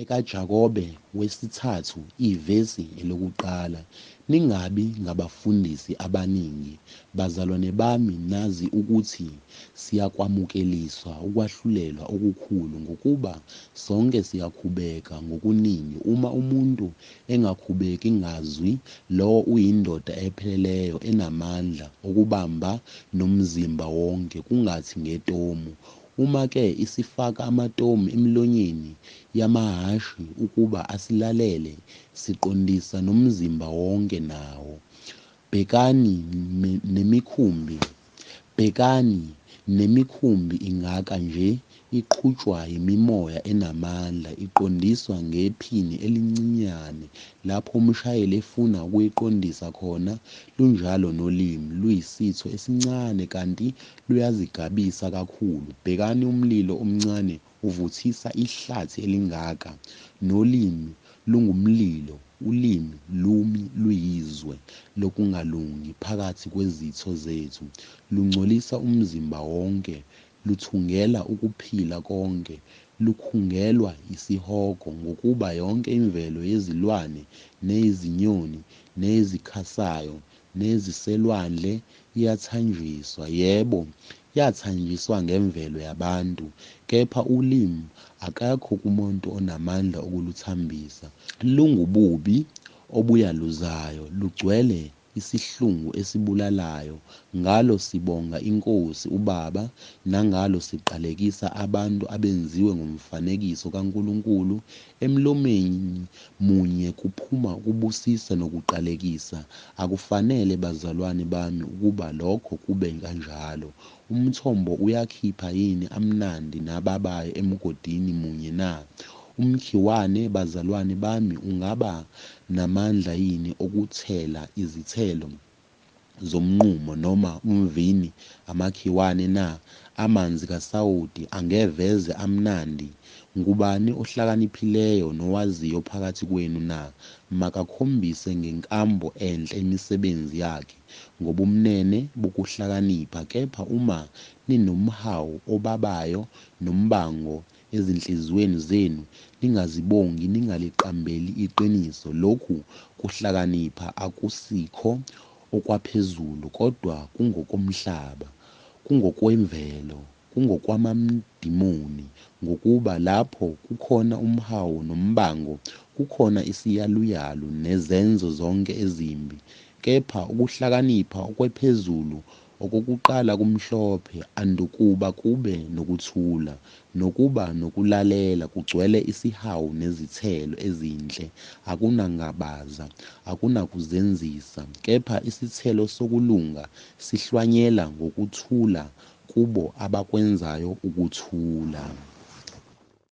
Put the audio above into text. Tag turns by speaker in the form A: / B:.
A: EkaJakobe wesithathu ivesi elokuqala. Ningabi ngabafundisi abaningi, bazalwane bami, nazi ukuthi siyakwamukeliswa ukwahlulelwa okukhulu, ngokuba sonke siyakhubeka ngokuningi. Uma umuntu engakhubeki ngazwi, lowo uyindoda epheleleyo, enamandla okubamba nomzimba wonke kungathi ngetomu. Uma-ke isifaka amatomu emilonyeni yamahhashi ukuba asilalele, siqondisa nomzimba wonke nawo. Bhekani nemikhumbi, bhekani nemikhumbi ingaka nje, iqhutshwa yimimoya enamandla, iqondiswa ngephini elincinyane lapho umshayeli efuna ukuyiqondisa khona. Lunjalo nolimi, luyisitho esincane, kanti luyazigabisa kakhulu. Bhekani umlilo omncane uvuthisa ihlathi elingaka. Nolimi lungumlilo, ulimi lumi luyizwe lokungalungi phakathi kwezitho zethu, lungcolisa umzimba wonke, luthungela ukuphila konke, lukhungelwa yisihogo. Ngokuba yonke imvelo yezilwane, neyezinyoni, neyezikhasayo, neyeziselwandle iyathanjiswa, yebo, yathanjiswa ngemvelo yabantu, kepha ulimi akekho kumuntu onamandla okuluthambisa. Lungububi obuyaluzayo, lugcwele isihlungu esibulalayo. Ngalo sibonga iNkosi uBaba, nangalo siqalekisa abantu abenziwe ngomfanekiso kaNkulunkulu. Emlomeni munye kuphuma ukubusisa nokuqalekisa. Akufanele, bazalwane bami, ukuba lokho kube kanjalo. Umthombo uyakhipha yini amnandi nababayo emgodini munye na? Umkhiwane, bazalwane bami, ungaba namandla yini okuthela izithelo zomnqumo, noma umvini amakhiwane na? Amanzi kasawoti angeveze amnandi? Ngubani ohlakaniphileyo nowaziyo phakathi kwenu na? Makakhombise ngenkambo enhle imisebenzi yakhe ngobumnene bokuhlakanipha. Kepha uma ninomhawu obabayo nombango ezinhliziyweni zenu, ningazibongi, ningaliqambeli iqiniso. Lokhu kuhlakanipha akusikho okwaphezulu, kodwa kungokomhlaba, kungokwemvelo, kungokwamadimoni. Ngokuba lapho kukhona umhawu nombango, kukhona isiyaluyalu nezenzo zonke ezimbi. Kepha ukuhlakanipha okwephezulu okokuqala kumhlophe, andukuba kube nokuthula, nokuba nokulalela, kugcwele isihawu nezithelo ezinhle, akunangabaza, akunakuzenzisa. Kepha isithelo sokulunga sihlwanyela ngokuthula kubo abakwenzayo ukuthula.